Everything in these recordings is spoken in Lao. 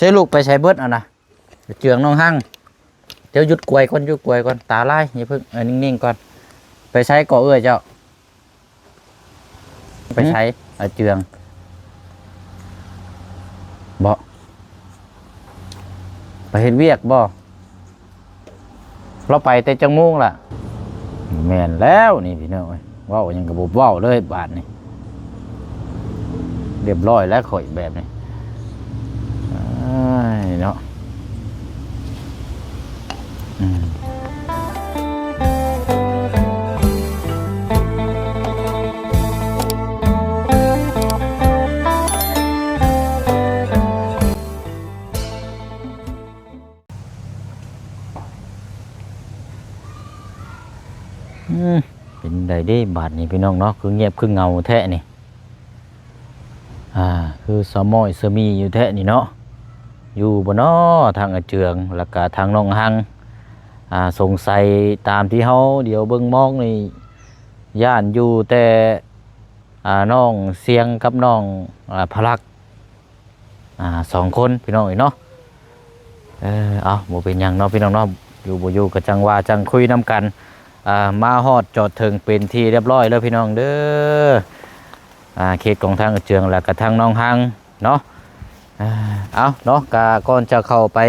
ໃຊ້ລູກໄປໃສເບິດຫັ້ນນະ? ເຈື່ອງນ້ອງຮັງ ເຈົ້າຢຸດກວຍກ່ອນ ຢຸດກວຍກ່ອນ ຕາລາຍ ຢ່າເພິ່ງ ເອີ ນິ່ງໆກ່ອນ. ໄປໃສເກາະເອື້ອຍເຈົ້າ? ໄປໃສ? ຫືມ? ອາເຈືອງ ບໍ່ ໄປເຮັດວຽກບໍ່? ລາວໄປແຕ່ຈັກໂມງລະ? ແມ່ນແລ້ວນີ້ພີ່ນ້ອງເອີຍ ເວົ້າຫຍັງກໍບໍ່ເວົ້າເລີຍບາດນີ້ ລຽບຮ້ອຍແລ້ວຂ້ອຍແບບນີ້ ເອີຍເນາະ. ອືມ ອືມ ເປັນໃດເດ້ບາດນີ້ພີ່ນ້ອງເນາະ ຄືງຽບຄືເຫງົາແທ້ນີ້? ອ່າ ຄືສະມ້ອຍສະມີຢູ່ແທ້ນີ້ເນາະ ຢູ່ບໍ່ນໍ ທາງອາເຈືອງ ແລ້ວກະທາງນ້ອງຮັງ? ອ່າ ສົງໄສຕາມທີ່ເຮົາດຽວເບິ່ງມອງນີ້ ຢ້ານຢູ່ແຕ່ ອ່າ ນ້ອງຊຽງກັບນ້ອງ ອ່າ ພະລັກ ອ່າ ສອງຄົນພີ່ນ້ອງເອີຍເນາະ. ເອີ ເອົາ ບໍ່ເປັນຫຍັງເນາະພີ່ນ້ອງເນາະ ຢູ່ບໍ່ຢູ່ກໍຈັ່ງວ່າຈັ່ງຄຸຍນຳກັນ. ອ່າ ມາຮອດຈອດເຖິງເປັນທີ່ຮຽບຮ້ອຍແລ້ວພີ່ນ້ອງເດີ ອ່າ ເຂດຂອງທາງອາເຈືອງ ແລ້ວກໍທາງນ້ອງຮັງເນາະ. ອ່າ ເອົາເນາະ ກໍກ່ອນຈະເຂົ້າໄປ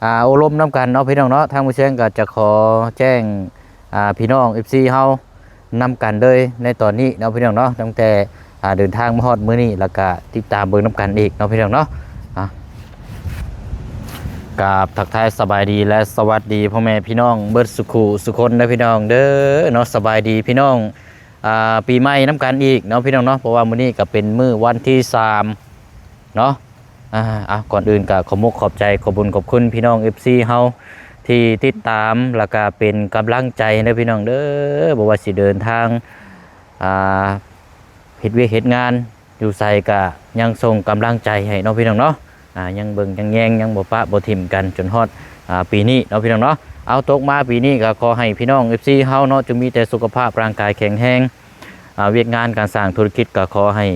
ອ່າ ໂອ້ລົມນຳກັນເນາະພີ່ນ້ອງເນາະ ທາງໝູ່ຊຽງກໍຈະຂໍແຈ້ງ ອ່າ ພີ່ນ້ອງເອັຟຊີເຮົານຳກັນເລີຍໃນຕອນນີ້ເນາະພີ່ນ້ອງເນາະ ຕັ້ງແຕ່ ອ່າ ເດີນທາງມາຮອດມື້ນີ້ ແລ້ວກະຕິດຕາມເບິ່ງນຳກັນອີກເນາະພີ່ນ້ອງເນາະ. ອ່າ ກາບທັກທາຍສະບາຍດີ ແລະ ສະຫວັດດີພໍ່ແມ່ພີ່ນ້ອງເບິດສຸຂູສຸຄົນເດີພີ່ນ້ອງເດີເນາະ. ສະບາຍດີພີ່ນ້ອງ ອ່າ ປີໃໝ່ນຳກັນອີກເນາະພີ່ນ້ອງເນາະ ເພາະວ່າມື້ນີ້ກໍເປັນມື້ວັນທີສາມເນາະ. ອ່າ ເອົາ ກ່ອນອື່ນກໍຂອບມຸກຂອບໃຈ ຂອບບຸນຂອບຄຸນພີ່ນ້ອງເອັຟຊີເຮົາທີ່ຕິດຕາມ ແລ້ວກໍເປັນກຳລັງໃຈເດີພີ່ນ້ອງເດີ ບໍ່ວ່າຊິເດີນທາງ ອ່າ ເຮັດວຽກເຮັດງານຢູ່ໃສກໍຍັງສົ່ງກຳລັງໃຈໃຫ້ເນາະພີ່ນ້ອງເນາະ. ອ່າ ຍັງເບິ່ງຍັງແຍງ ຍັງບໍ່ປະບໍ່ຖິ້ມກັນຈົນຮອດ ອ່າ ປີນີ້ເນາະພີ່ນ້ອງເນາະ. ເອົາ ຕົກມາປີນີ້ກໍຂໍໃຫ້ພີ່ນ້ອງເອັຟຊີເຮົາເນາະ ຈົ່ງມີແຕ່ສຸຂະພາບຮ່າງກາຍແຂງແຮງ ອ່າ ວຽກງານການສ້າງທຸລະກິດກໍຂໍໃຫ້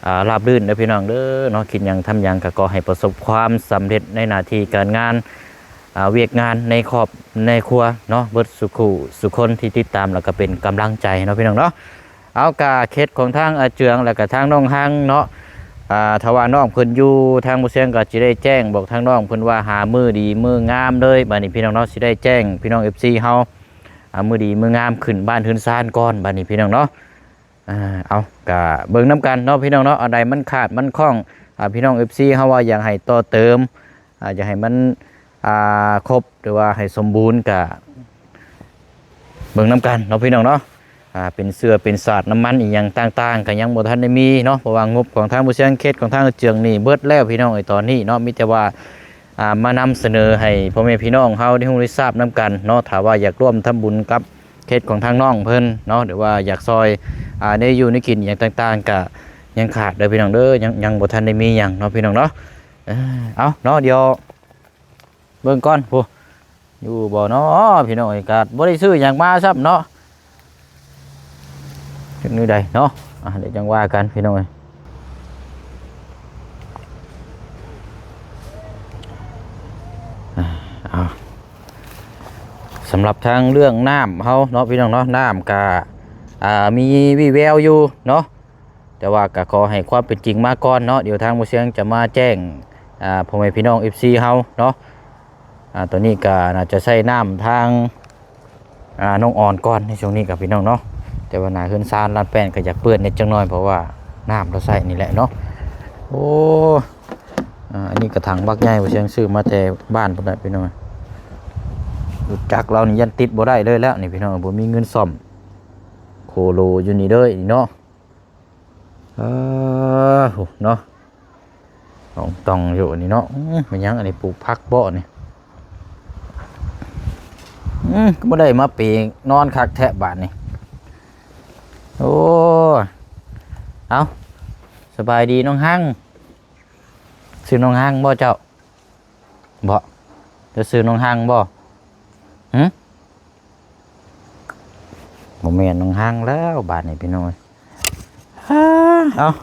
ອ່າ ລາບລື່ນເດີພີ່ນ້ອງເດີເນາະ. ຄິດຫຍັງທຳຫຍັງກໍຂໍໃຫ້ປະສົບຄວາມສຳເລັດໃນໜ້າທີ່ການງານ ອ່າ ວຽກງານໃນຄອບໃນຄົວເນາະ ເບິດສຸຂູສຸຄົນທີ່ຕິດຕາມ ແລ້ວກໍເປັນກຳລັງໃຈເນາະພີ່ນ້ອງເນາະ. ເອົາ ກະເຂດຂອງທາງອາເຈືອງ ແລ້ວກະທາງນ້ອງຮັງເນາະ ອ່າ ຖ້າວ່ານ້ອງເພິ່ນຢູ່ ທາງໝູ່ຊຽງກໍຊິໄດ້ແຈ້ງບອກທາງນ້ອງເພິ່ນວ່າ ຫາມື້ດີມື້ງາມເລີຍ ບາດນີ້ພີ່ນ້ອງເນາະ ຊິໄດ້ແຈ້ງພີ່ນ້ອງເອັຟຊີເຮົາ ອ່າ ມື້ດີມື້ງາມຂຶ້ນບ້ານເຮືອນຊານກ່ອນ ບາດນີ້ພີ່ນ້ອງເນາະ. ອ່າ ເອົາ ກະເບິ່ງນຳກັນເນາະພີ່ນ້ອງເນາະ ອັນໃດມັນຂາດມັນຂ້ອງ ອ່າ ພີ່ນ້ອງເອັຟຊີເຮົາວ່າຢາກໃຫ້ຕໍ່ເຕີມ ອ່າ ຢາກໃຫ້ມັນ ອ່າ ຄົບ ຫຼືວ່າໃຫ້ສົມບູນ ກະເບິ່ງນຳກັນເນາະພີ່ນ້ອງເນາະ. ອ່າ ເປັນເຊື້ອເປັນສາດ ນ້ຳມັນອີ່ຫຍັງຕ່າງໆ ກະຍັງບໍ່ທັນໄດ້ມີເນາະ ເພາະວ່າງົບຂອງທາງໝູ່ຊຽງ ເຂດຂອງທາງອາເຈືອງນີ້ເບິດແລ້ວພີ່ນ້ອງເອີຍ ຕອນນີ້ເນາະ. ມີແຕ່ວ່າ ອ່າ ມານຳສະເໜີໃຫ້ພໍ່ແມ່ພີ່ນ້ອງເຮົາໄດ້ຮູ້ໄດ້ຊາບນຳກັນເນາະ. ຖ້າວ່າຢາກຮ່ວມທຳບຸນກັບເຂດຂອງທາງນ້ອງເພິ່ນເນາະ ຫຼືວ່າຢາກຊ່ອຍ ອ່າ ແນວຢູ່ແນວກິນອີ່ຫຍັງຕ່າງໆ ກະຍັງຂາດເດີພີ່ນ້ອງເດີ ຍັງ ຍັງບໍ່ທັນໄດ້ມີຫຍັງເນາະພີ່ນ້ອງເນາະ. ເອີ ເອົາເນາະ ດຽວເບິ່ງກ່ອນ ຜູ້ຢູ່ບໍ່ເນາະ ພີ່ນ້ອງເອີຍ ກະບໍ່ໄດ້ຊື້ຫຍັງມາຊ້ຳເນາະ. ຈັ່ງນີ້ໃດເນາະ ອ່າ ດຽວຈັ່ງວ່າກັນພີ່ນ້ອງເອີຍ. ອ່າ ເອົາ ສຳລັບທາງເລື່ອງນ້ຳເຮົາເນາະ ພີ່ນ້ອງເນາະ ນ້ຳກະ ອ່າ ມີວີ່ແວວຢູ່ເນາະ ແຕ່ວ່າກໍຂໍໃຫ້ຄວາມເປັນຈິງມາກ່ອນເນາະ. ດຽວທາງໝູ່ຊຽງຈະມາແຈ້ງ ອ່າ ພໍ່ແມ່ພີ່ນ້ອງເອັຟຊີເຮົາເນາະ. ອ່າ ຕອນນີ້ກໍໜ້າຈະໃຊ້ນ້ຳທາງ ອ່າ ນ້ອງອອນກ່ອນໃນຊ່ວງນີ້ກັບພີ່ນ້ອງເນາະ. ແຕ່ວ່າໜ້າເຮືອນຊານລາດແປ້ນກໍຢາກເປື້ອນນິດຈັກໜ້ອຍ ເພາະວ່ານ້ຳລາວໃຊ້ນີ້ແຫຼະເນາະ. ໂອ້ ອ່າ ອັນນີ້ກະຖັງບັກໃຫຍ່ ໝູ່ຊຽງຊື້ມາແຕ່ບ້ານພຸ້ນແຫຼະພີ່ນ້ອງ. ລົດຈັກລາວນີ້ຢ້ານຕິດບໍ່ໄດ້ເລີຍແລ້ວນີ້ພີ່ນ້ອງ ບໍ່ມີເງິນສ້ອມ ໂຄໂລຢູ່ນີ້ເດີນີ້ເນາະ. ເອີ ໂຫ ເນາະ ອອງຕອງຢູ່ນີ້ເນາະ. ອື ແມ່ນຫຍັງອັນນີ້ ປູກຜັກບໍ່ນີ້? ອື ກໍບໍ່ໄດ້ມາເປນອນຄັກແທ້ບາດນີ້. ໂອ້ ເອົ້າ ສະບາຍດີນ້ອງຮັງ. ຊື່ນ້ອງຮັງບໍ່ເຈົ້າ? ບໍ່ ຈະຊື່ນ້ອງຮັງບໍ່? ຫື ບໍ່ແມ່ນນ້ອງຮັງແລ້ວບາດນີ້ພີ່ນ້ອງເອີຍ. ເອົ້າ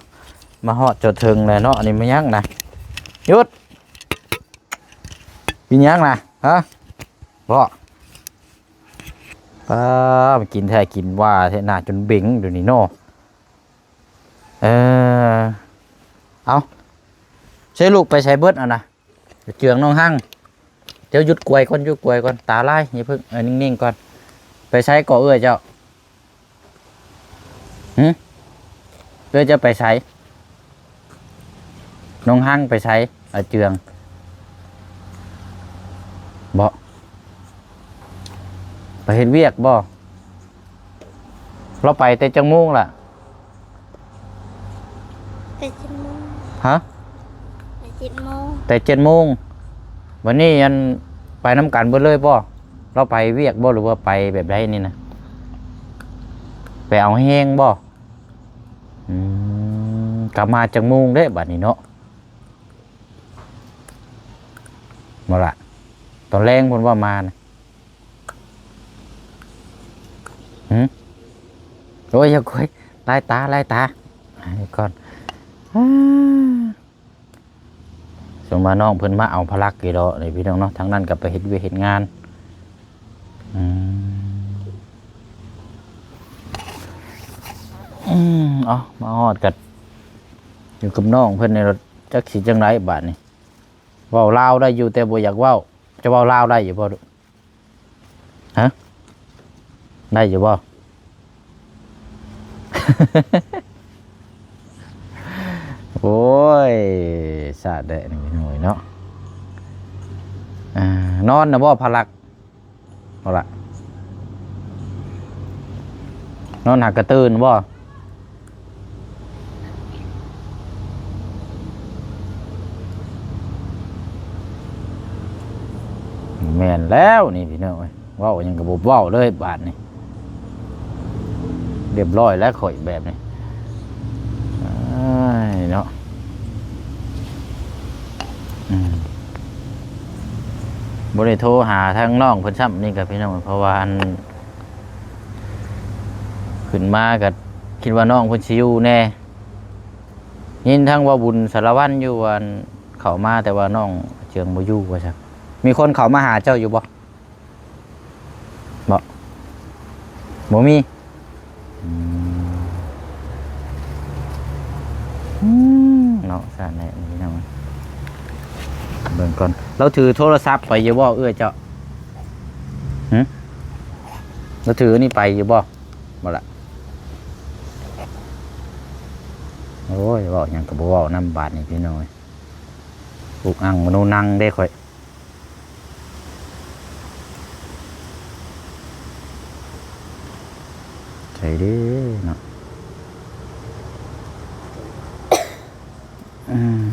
ມາຮອດຈົດເຖິງແລ້ວເນາະ. ອັນນີ້ແມ່ນຫຍັງນະ? ຢຸດ ກິນຫຍັງນະ? ຮະ? ບໍ່. ປ້າ ມາກິນແທ້ກິນວ່າແທ້ ໜ້າຈົນເບັງດຽວນີ້ເນາະ. ເອີ ເອົາ ໃສລູກໄປໃສເບິດຫັ້ນນະ? ເຈືອງນ້ອງຮັງ ເຈົ້າຢຸດກວຍກ່ອນ ຢຸດກວຍກ່ອນ ຕາລາຍ ຢ່າເພິ່ງ ເອີ ນິ່ງໆກ່ອນ. ໄປໃສເກາະເອື້ອຍເຈົ້າ? ຫຶ? ເອື້ອຍເຈົ້າໄປໃສ? ນ້ອງຮັງໄປໃສ? ອາເຈືອງ ບໍ່ ໄປເຮັດວຽກບໍ່? ລາວໄປແຕ່ຈັກໂມງລະ? ແຕ່ເຈັດໂມງ. ຮະ? ແຕ່ເຈັດໂມງ. ແຕ່ເຈັດໂມງ. ບັດນີ້ອັນ ໄປນຳກັນເບິດເລີຍບໍ່? ລາວໄປວຽກບໍ່ ຫຼືວ່າໄປແບບໃດນີ້ນະ? ໄປເອົາແຮງບໍ່? ອືມ ກັບມາຈັກໂມງເດ້ບັດນີ້ເນາະ? ບໍ່ລະ ຕອນແລງເພິ່ນວ່າມານະ. ຫຶ? ໂອ້ຍ ຢ່າກວຍ ລາຍຕາ ລາຍຕາ ໃຫ້ກ່ອນ. ອາ ສົມວ່ານ້ອງເພິ່ນມາເອົາພະລັກຢູ່ດອກນີ້ພີ່ນ້ອງເນາະ, ທາງນັ້ນກໍໄປເຮັດວຽກເຮັດງານ. ອືມ ອືມ ເອົາ ມາຮອດກໍຢູ່ກັບນ້ອງເພິ່ນນີ້ລະ ຈັກຊິຈັ່ງໃດບາດນີ້. ເວົ້າລາວໄດ້ຢູ່ ແຕ່ບໍ່ຢາກເວົ້າ. ຈະເວົ້າລາວໄດ້ຢູ່ບໍ່? ຮະ? ໄດ້ຢູ່ບໍ່? ໂອ້ຍ ສາດແດະນີ້ພີ່ນ້ອງເນາະ. ອ່າ ນອນນະບໍ່ພະລັກ? ເອົາລະ ນອນຫາກະຕື່ນບໍ່? ແມ່ນແລ້ວນີ້ພີ່ນ້ອງເອີຍ ເວົ້າຫຍັງກໍບໍ່ເວົ້າເລີຍບາດນີ້. ຮຽບຮ້ອຍແລ້ວຂ້ອຍແບບນີ້ ເອີຍເນາະ. ອືມ ບໍ່ໄດ້ໂທຫາທາງນ້ອງເພິ່ນຊ້ຳນີ້ກໍພີ່ນ້ອງ ເພາະວ່າອັນ ຂຶ້ນມາກໍຄິດວ່ານ້ອງເພິ່ນຊິຢູ່ແດ່. ຍິນທາງເວົ້າບຸນສາລະວັນຢູ່ ອັນ ເຂົ້າມາ ແຕ່ວ່ານ້ອງເຈືອງບໍ່ຢູ່ວ່າຊັ້ນ. ມີຄົນເຂົ້າມາຫາເຈົ້າຢູ່ບໍ່? ບໍ່ ບໍ່ມີ. ອືມ ອືມ ເນາະ ຊັ້ນແຫຼະພີ່ນ້ອງ. ເບິ່ງກ່ອນ ລາວຖືໂທລະສັບໄປຢູ່ບໍ່ເອື້ອຍເຈົ້າ? ຫຶ? ລາວຖືອັນນີ້ໄປຢູ່ບໍ່? ບໍ່ລະ. ໂອ້ຍ ເວົ້າຫຍັງກໍບໍ່ເວົ້ານຳບາດນີ້ພີ່ນ້ອງເອີຍ. ອຸກອັ່ງມະນູນັງເດ້ຂ້ອຍ. ໃສເດ້ເນາະ. ອືມ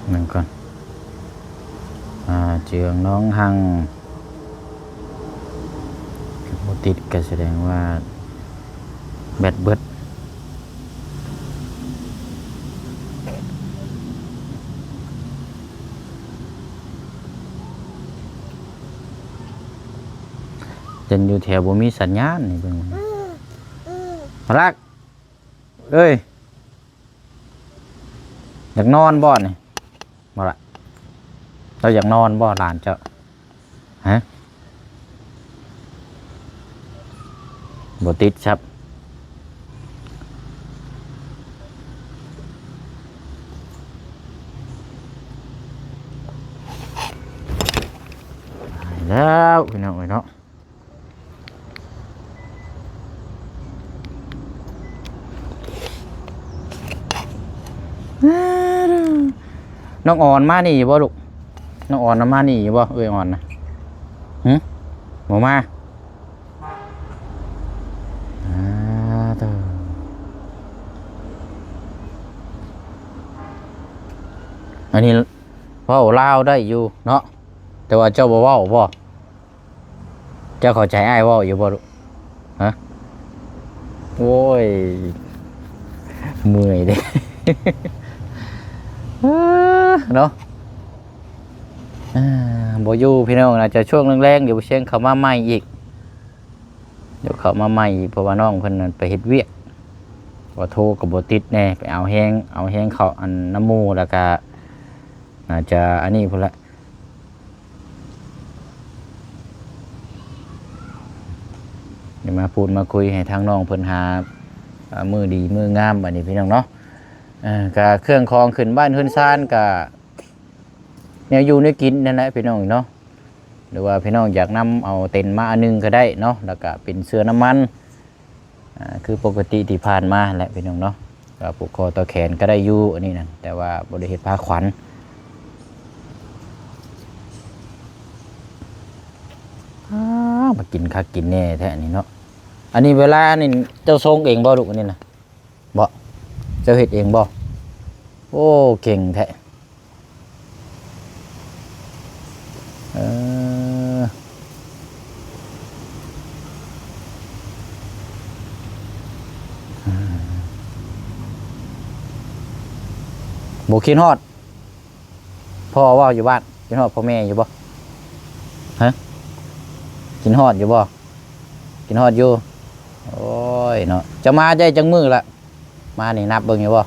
ເບິ່ງກ່ອນ ອາ ເຈືອງນ້ອງຮັງ ບໍ່ຕິດກໍສະແດງວ່າແບັດເບິດ. ເປັນຢູ່ແຖວບໍ່ມີສັນຍານນີ້ເບິ່ງ. ພະລັກ ເອີຍ ຢາກນອນບໍ່ນີ້? ບໍ່ລະ ເຈົ້າຢາກນອນບໍ່ຫຼານເຈົ້າ? ຮະ? ບໍ່ຕິດຊັບ. ຕາຍແລ້ວ ພີ່ນ້ອງເອີຍເນາະ. ນ້ອງອອນມານີ້ຢູ່ບໍ່ລູກ? ນ້ອງອອນນະມານີ້ຢູ່ບໍ່? ເອື້ອຍອອນນະ ຫຶ? ບໍ່ມາ. ອາ ໂທ້ ອັນນີ້ເວົ້າລາວໄດ້ຢູ່ເນາະ ແຕ່ວ່າເຈົ້າບໍ່ເວົ້າບໍ່? ເຈົ້າເຂົ້າໃຈອ້າຍເວົ້າຢູ່ບໍ່ລູກ? ຮະ? ໂອ້ຍ ເມື່ອຍເດ້ ເນາະ. ອ່າ ບໍ່ຢູ່ພີ່ນ້ອງ ອາດຈະຊ່ວງແລງໆ ດຽວບໍ່ຊຽງເຂົ້າມາໃໝ່ອີກ. ດຽວເຂົ້າມາໃໝ່ອີກ ເພາະວ່ານ້ອງເພິ່ນນັ້ນໄປເຮັດວຽກ ວ່າໂທກໍບໍ່ຕິດແດ່ ໄປເອົາແຮງ ເອົາແຮງເຂົ້າອັນນຳໝູ່ ແລ້ວກະໜ້າຈະອັນນີ້ພຸ້ນລະ ດຽວມາພູດມາຄຸຍໃຫ້ທາງນ້ອງເພິ່ນຫາ ເອີ ມື້ດີມື້ງາມບັດນີ້ພີ່ນ້ອງເນາະ. ເອີ ກະເຄື່ອງຂອງຂຶ້ນບ້ານເຮືອນຊານ ກະແນວຢູ່ແນວກິນນັ້ນແຫຼະພີ່ນ້ອງເນາະ ຫຼືວ່າພີ່ນ້ອງຢາກນຳເອົາເຕັນມາອັນໜຶ່ງກໍໄດ້ເນາະ ແລ້ວກະເປັນເສື່ອນ້ຳມັນ ອ່າ ຄືປົກກະຕິທີ່ຜ່ານມາແຫຼະພີ່ນ້ອງເນາະ ກໍຜູກຄໍຕໍ່ແຂນກໍໄດ້ຢູ່ອັນນີ້ນະ ແຕ່ວ່າບໍ່ໄດ້ເຮັດຜ້າຂວັນ. ອ້າ ມາກິນຄັກກິນແນ່ແທ້ອັນນີ້ເນາະ. ອັນນີ້ເວລານີ້ເຈົ້າຊົງເອງບໍ່ລູກ ອັນນີ້ນະ? ບໍ່ ເຈົ້າເຮັດເອງບໍ່? ໂອ້ ເກັ່ງແທ້. ເອີ ບໍ່ຄິດຮອດພໍ່ເວົ້າຢູ່ບ້ານ? ຄິດຮອດພໍ່ແມ່ຢູ່ບໍ່? ຮະ? ຄິດຮອດຢູ່ບໍ່? ຄິດຮອດຢູ່. ໂອ້ຍເນາະ ເຈົ້າມາໄດ້ຈັກມື້ລະ? ມານີ້ນັບເບິ່ງຢູ່ບໍ່?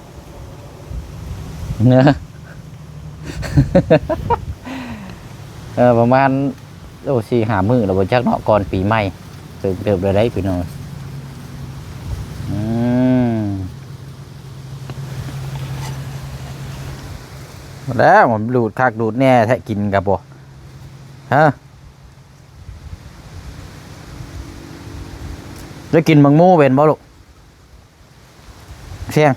ເອີ ປະມານ ໂອ້ ສີ່ຫ້າມື້ແລ້ວບໍ່ຈັກເນາະ ກ່ອນປີໃໝ່ ເຕີບເຕີບແລ້ວໄດ໋ພີ່ນ້ອງ. ອືມ ແລ້ວມັນດູດຄັກດູດແນ່ແທ້ ກິນກໍບໍ່ ຮະ? ໄດ້ກິນໝາກໝູເປັນບໍ່ລູກ? ຊຽງ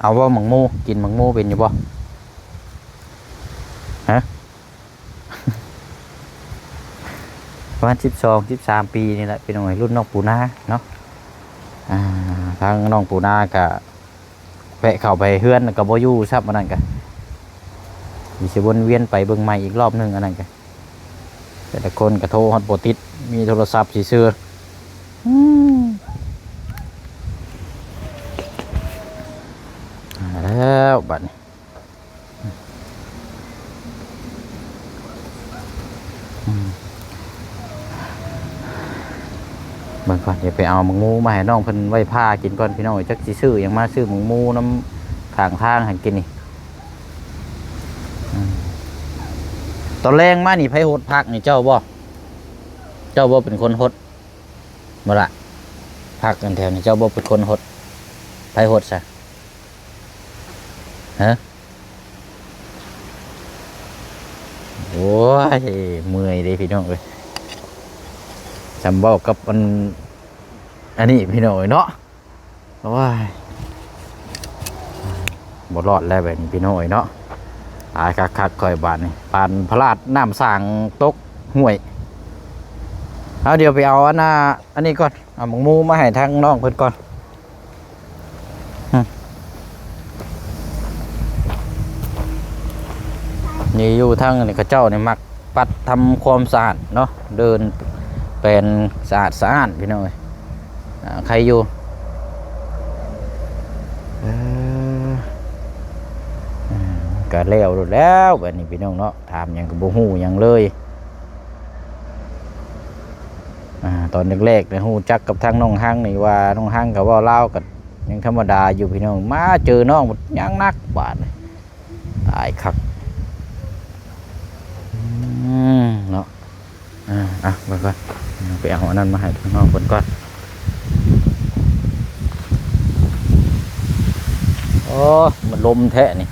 ເອົາບໍ່ໝາກໝູ? ກິນໝາກໝູເປັນຢູ່ບໍ່? ຮະ? ປະມານສິບສອງ ສິບສາມປີນີ້ແຫຼະພີ່ນ້ອງເອີຍ ລຸ້ນນ້ອງປູນາເນາະ. ອ່າ ທາງນ້ອງປູນາກະແວະເຂົ້າໄປເຮືອນ ກະບໍ່ຢູ່ຊ້ຳ ອັນນັ້ນກະ ຊິວົນວຽນໄປເບິ່ງໃໝ່ອີກລອບໜຶ່ງ ອັນນັ້ນກະ ແຕ່ລະຄົນກໍໂທຮອດບໍ່ຕິດ ມີໂທລະສັບຊື່ໆ. ອືມ ມາແລ້ວບັດນີ້ ອືມ ເບິ່ງກ່ອນ ດຽວໄປເອົາໝາກໝູມາໃຫ້ນ້ອງເພິ່ນໄວ້ຜ່າກິນກ່ອນພີ່ນ້ອງເອີຍ. ຈັກຊິຊື້ຫຍັງມາ ຊື້ໝາກໝູນຳຂ້າງທາງໃຫ້ກິນນີ້. ອືມ ຕອນແລງມານີ້ໃຜຫົດຜັກນີ້ ເຈົ້າບໍ່? ເຈົ້າບໍ່ເປັນຄົນຫົດບໍ່ລະ? ຜັກອັນແຖວນີ້ເຈົ້າບໍ່ເປັນຄົນຫົດ? ໃຜຫົດຊະ? ຮະ? ໂອ້ຍ ເມື່ອຍເດ້ພີ່ນ້ອງເອີຍ ຊ່ຳເວົ້າກັບອັນ ອັນນີ້ພີ່ນ້ອງເອີຍເນາະ. ໂອ້ຍ ບໍ່ລອດແລ້ວແບບນີ້ພີ່ນ້ອງເອີຍເນາະ. ຕາຍຄັກໆ ຂ້ອຍບາດນີ້ ປານພະລາດນ້ຳສ້າງຕົກຫ້ວຍ. ເອົາ ດຽວໄປເອົາອັນນ່າ ອັນນີ້ກ່ອນ ເອົາໝາກໝູມາໃຫ້ທາງນ້ອງເພິ່ນກ່ອນ. ອືມ ນີ້ຢູ່ທາງນີ້ ເຂົາເຈົ້ານີ້ມັກ ປັດທຳຄວາມສະອາດເນາະ ເດີ່ນແປນສະອາດສະອ້ານພີ່ນ້ອງເອີຍ. ອ່າ ໃຄຢູ່ ເອີ ອ່າ ກະແລ້ວໂລດແລ້ວບາດນີ້ພີ່ນ້ອງເນາະ ຖາມຫຍັງກໍບໍ່ຮູ້ຫຍັງເລີຍ. ອ່າ ຕອນແລກໆ ໄດ້ຮູ້ຈັກກັບທາງນ້ອງຮັງນີ້ວ່າ ນ້ອງຮັງກໍເວົ້າລາວກໍຍັງທຳມະດາຢູ່ພີ່ນ້ອງ ມາເຈີນ້ອງບັດຍັງໜັກບາດນີ້. ຕາຍຄັກ ອືມ ເນາະ. ອ່າ ອ່ະ ເບິ່ງກ່ອນ ໄປເອົາອັນນັ້ນມາໃຫ້ທາງນ້ອງເພິ່ນກ່ອນ. ໂອ້ ມັນລົມແທ້ນີ້.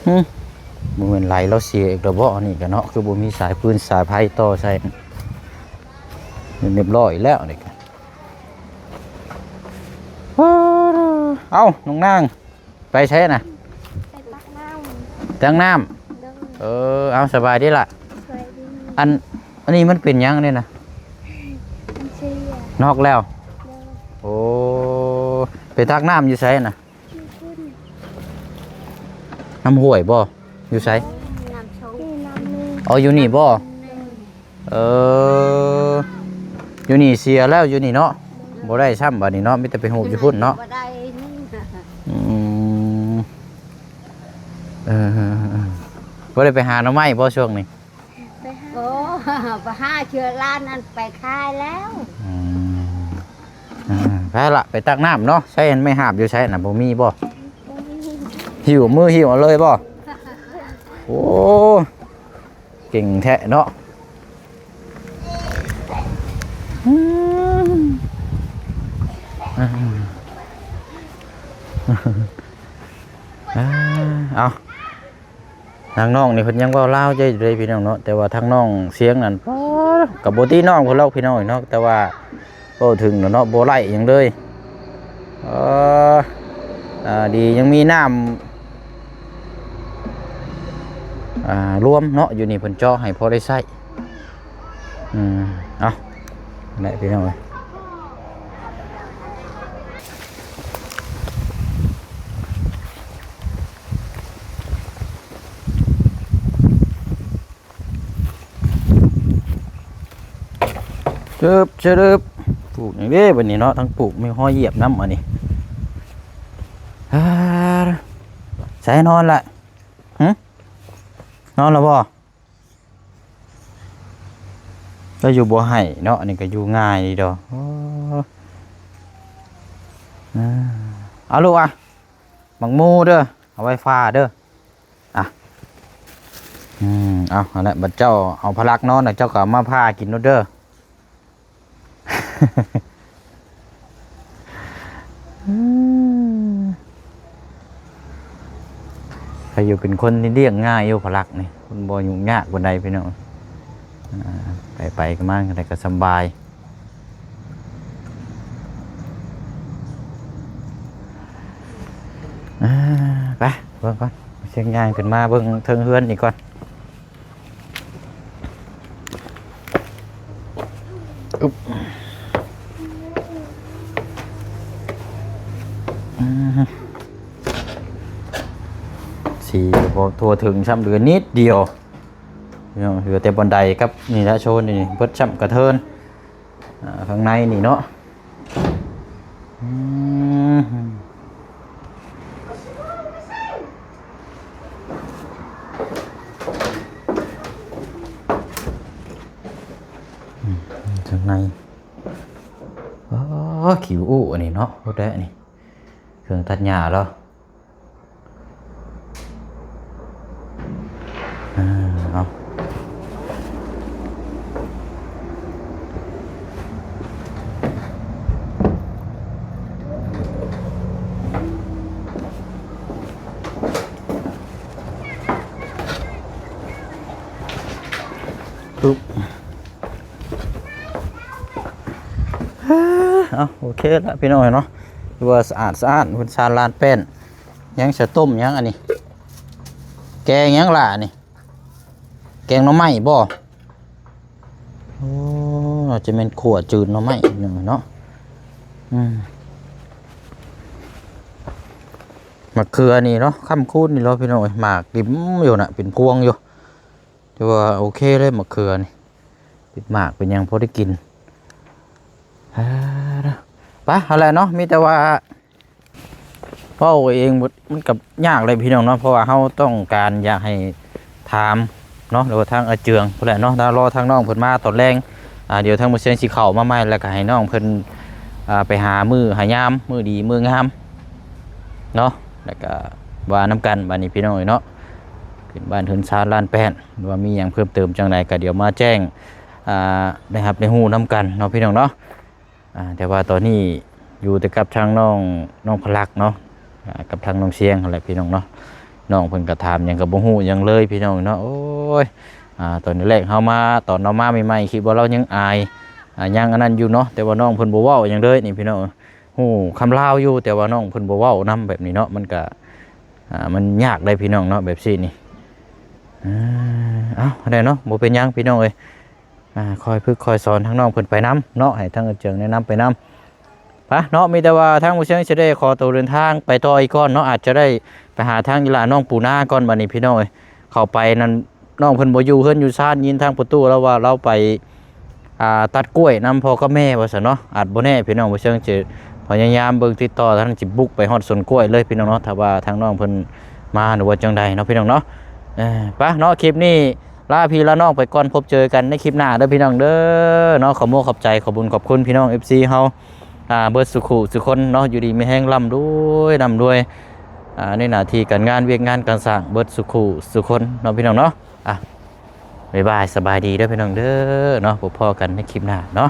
ຫື ບໍ່ແມ່ນໄຫຼລາວເສຍອີກແລ້ວບໍ່? ອັນນີ້ກະເນາະ ຄືບໍ່ມີສາຍຟືນສາຍໄຟຕໍ່ໃສ່ ຮຽບຮ້ອຍແລ້ວນີ້ກະ. ເອົ້າ ນ້ອງນາງ ໄປໃສນະ? ໄປຕັກນ້ຳ ຕັກນ້ຳ. ໂດຍ. ເອີ ເອົາ ສະບາຍດີລະ. ສະບາຍດີ. ອັນ ອັນນີ້ມັນເປັນຫຍັງນີ້ນະ? ມັນເສຍ ນອກແລ້ວ. ໂດຍ. ໂອ້ ໄປຕັກນ້ຳຢູ່ໃສນະ? ຢູ່ພຸ້ນ ນ້ຳຫ້ວຍບໍ່? ຢູ່ໃສ? ນ້ຳຊົງ ນີ້ນ້ຳນີ້. ອໍ ຢູ່ນີ້ບໍ່? ແມ່ນ. ເອີ ຢູ່ນີ້ເສຍແລ້ວ ຢູ່ນີ້ເນາະ. ບໍ່ໄດ້ຊ້ຳບາດນີ້ເນາະ ມີແຕ່ໄປຮູບຢູ່ພຸ້ນເນາະ. ບໍ່ໄດ້ ອືມ ເອີ ບໍ່ໄດ້ໄປຫາໜໍ່ໄມ້ບໍ່ຊ່ວງນີ້? ໄປຫາ ໂອ້ ໄປຫາເທື່ອຫຼານນັ້ນໄປຂາຍແລ້ວ. ອືມ ເອີ ໄປລະ ໄປຕັກນ້ຳເນາະ. ໃຊ້ອັນໄມ້ຫາບຢູ່ໃສນະ ບໍ່ມີບໍ່? ບໍ່ມີ. ຫິ້ວ ມືຫິ້ວເອົາເລີຍບໍ່? ໂອ້ ເກັ່ງແທ້ເນາະ. ອືມ ເອົາ ທາງນ້ອງນີ້ເພິ່ນຍັງເວົ້າລາວຢູ່ເດ້ພີ່ນ້ອງເນາະ, ແຕ່ວ່າທາງນ້ອງຊຽງນັ້ນ ປາດ ກໍບໍ່ຕິນ້ອງເພິ່ນຫຼອກພີ່ນ້ອງເນາະ, ແຕ່ວ່າເວົ້າເຖິງແລ້ວເນາະ ບໍ່ໄດ້ຫຍັງເລີຍ. ເອີ ອ່າ ດີຍັງມີນ້ຳ ອ່າ ລວມເນາະ ຢູ່ນີ້ເພິ່ນເຈາະໃຫ້ພໍໄດ້ໃຊ້. ອືມ ເອົາ ໄດ້ພີ່ນ້ອງເອີຍ. ເຈີບ ເຈີບ ປູກຫຍັງເດ້ບັດນີ້ເນາະ, ທັງປູກມີຮອຍຢຽບນຳອັນນີ້. ອ່າ ໃສນອນລະ? ຫຶ ນອນລະບໍ່? ລາວຢູ່ບໍ່ໃຫ້ເນາະ, ອັນນີ້ກໍຢູ່ງ່າຍດີດອກ. ໂອ້ ອ່າ ເອົາລູກອະ ໝາກໂມເດີ ເອົາໄວ້ຝາເດີ. ອ່ະ ອືມ ເອົາ ຫັ້ນແຫຼະ ບັດເຈົ້າເອົາພະລັກນອນ ແລ້ວເຈົ້າກໍເອົາມາຜ່າກິນໂລດເດີ. ອືມ ໃຜຢູ່ເປັນຄົນທີ່ລ້ຽງງ່າຍຢູ່ພະລັກນີ້ ຄົນບໍ່ຫຍຸ້ງຍາກປານໃດພີ່ນ້ອງ. ອ່າ ໄປໆ ມາໆ ກໍໄດ້ ກໍສຳບາຍ. ອ່າ ໄປເບິ່ງກ່ອນ ຊຽງຍ່າງຂຶ້ນມາເບິ່ງເທິງເຮືອນນີ້ກ່ອນ. ອຶບ ອືມ ສີບໍ່ທົ່ວເຖິງຊ້ຳ ເຫຼືອນິດດຽວ ເຫຼືອແຕ່ບັນໄດກັບນີ້ແຫຼະ ໂຊນນີ້ເບິດຊ້ຳກະເທີນ. ອ່າ ຂ້າງໃນນີ້ເນາະ ອືມ ອືມ ຂ້າງໃນ ອໍ ຄິວອູ້ ອັນນີ້ເນາະ ໂຄດແດ່ນີ້ ເຄື່ອງຕັດຫຍ້າລາວ. ເອີ ເອົາ ປຸບ ເອົາ ໂອເຄລະພີ່ນ້ອງເນາະ ຖືວ່າສະອາດສະອ້ານ ເພິ່ນຊານລານແປ້ນ. ຫຍັງ ສະຕົ້ມຫຍັງອັນນີ້? ແກງຫຍັງລະອັນນີ້? ແກງໜໍ່ໄມ້ບໍ່? ໂອ້ ໜ້າຈະແມ່ນຂົ້ວຈືນໜໍ່ໄມ້ໜຶ່ງເນາະ. ອືມ ໝາກເຂືອນີ້ເນາະ ຄ້ຳຄູນນີ້ເນາະ ພີ່ນ້ອງເອີຍ ໝາກດິບຢູ່ນະ ເປັນພວງຢູ່. ຖືວ່າໂອເຄເລີຍ ໝາກເຂືອນີ້ ເປັນໝາກເປັນຫຍັງພໍໄດ້ກິນ. ເອີ ໄປ ຫັ້ນແຫຼະເນາະ ມີແຕ່ວ່າ ເວົ້າເອງມັນກໍຍາກເລີຍພີ່ນ້ອງເນາະ ເພາະວ່າເຮົາຕ້ອງການຢາກໃຫ້ຖາມເນາະ ຫຼືວ່າທາງອາເຈືອງພຸ້ນແຫຼະເນາະ ຖ້າລໍທາງນ້ອງເພິ່ນມາຕອນແລງ. ອ່າ ດຽວທາງໝູ່ຊຽງຊິເຂົ້າມາໃໝ່ ແລ້ວກໍໃຫ້ນ້ອງເພິ່ນ ອ່າ ໄປຫາມື້ຫາຍາມ ມື້ດີມື້ງາມເນາະ ແລ້ວກໍວ່ານຳກັນ. ບາດນີ້ພີ່ນ້ອງເອີຍເນາະ ຂຶ້ນບ້ານເຮືອນຊານລ້ານແປ້ນ ຫຼືວ່າມີຫຍັງເພີ່ມເຕີມຈັ່ງໃດ ກໍດຽວມາແຈ້ງ ອ່າ ໃຫ້ຮັບໄດ້ຮູ້ນຳກັນເນາະ ພີ່ນ້ອງເນາະ. ອ່າ ແຕ່ວ່າຕອນນີ້ຢູ່ແຕ່ກັບທາງນ້ອງ ນ້ອງພະລັກເນາະ ອ່າ ກັບທາງນ້ອງຊຽງຫັ້ນແຫຼະພີ່ນ້ອງເນາະ. ນ້ອງເພິ່ນກໍຖາມຫຍັງກໍບໍ່ຮູ້ຫຍັງເລີຍພີ່ນ້ອງເນາະ. ໂອ້ຍ ອ່າ ຕອນແລກເຮົາມາ ຕອນເຮົາມາໃໝ່ໆ ຄິດວ່າລາວຍັງອາຍ ອ່າ ຍັງອັນນັ້ນຢູ່ເນາະ ແຕ່ວ່ານ້ອງເພິ່ນບໍ່ເວົ້າຫຍັງເລີຍນີ້ພີ່ນ້ອງ. ຮູ້ຄຳລາວຢູ່ ແຕ່ວ່ານ້ອງເພິ່ນບໍ່ເວົ້ານຳແບບນີ້ເນາະ ມັນກະ ອ່າ ມັນຍາກໄດ໋ພີ່ນ້ອງເນາະ ແບບຊີ້ນີ້. ເອີ ເອົ້າ ໄດ້ເນາະ ບໍ່ເປັນຫຍັງພີ່ນ້ອງເອີຍ. ອ່າ ຄອຍຝຶກຄອຍສອນທາງນ້ອງເພິ່ນໄປນຳເນາະ ໃຫ້ທາງອາເຈືອງແນະນຳໄປນຳ. ໄປເນາະ ມີແຕ່ວ່າທາງໝູ່ຊຽງຊິໄດ້ຂໍໂຕເດີນທາງໄປຕໍ່ອີກກ່ອນເນາະ ອາດຈະໄດ້ໄປຫາທາງອີ່ຫຼ້ານ້ອງປູນາກ່ອນ. ບັດນີ້ພີ່ນ້ອງເອີຍ ເຂົ້າໄປນັ້ນ ນ້ອງເພິ່ນບໍ່ຢູ່ເຮືອນຢູ່ຊານ ຍິນທາງປະຕູລາວວ່າລາວໄປ ອ່າ ຕັດກ້ວຍນຳພໍ່ກັບແມ່ວ່າຊັ້ນເນາະ. ອາດບໍ່ແນ່ພີ່ນ້ອງ ບ່າວເຊີງຈະພະຍາຍາມເບິ່ງຕິດຕໍ່ ທ່ານຊິບຸກໄປຮອດສວນກ້ວຍເລີຍພີ່ນ້ອງເນາະ ຖ້າວ່າທາງນ້ອງເພິ່ນມາ ຫຼືວ່າຈັ່ງໃດເນາະພີ່ນ້ອງເນາະ. ເອີ ໄປເນາະ ຄລິບນີ້ລາພີ່ລານ້ອງໄປກ່ອນ ພົບເຈີກັນໃນຄລິບໜ້າເດີພີ່ນ້ອງເດີເນາະ. ຂໍໂມກຂອບໃຈ ຂອບບຸນຂອບຄຸນພີ່ນ້ອງ ເອັຟຊີ ເຮົາ ອ່າ ເບິດສູ່ຄູ່ສູ່ຄົນເນາະ ຢູ່ດີມີແຮງ ລ່ຳລວຍ ລ່ຳລວຍ ອ່າ ໃນໜ້າທີ່ການງານ ວຽກງານການສ້າງ ເບິດສູ່ຄູ່ສູ່ຄົນເນາະພີ່ນ້ອງເນາະ. ອ່ະ ບາຍບາຍ ສະບາຍດີເດີພີ່ນ້ອງເດີເນາະ. ພົບພໍ້ກັນໃນຄລິບໜ້າເນາະ.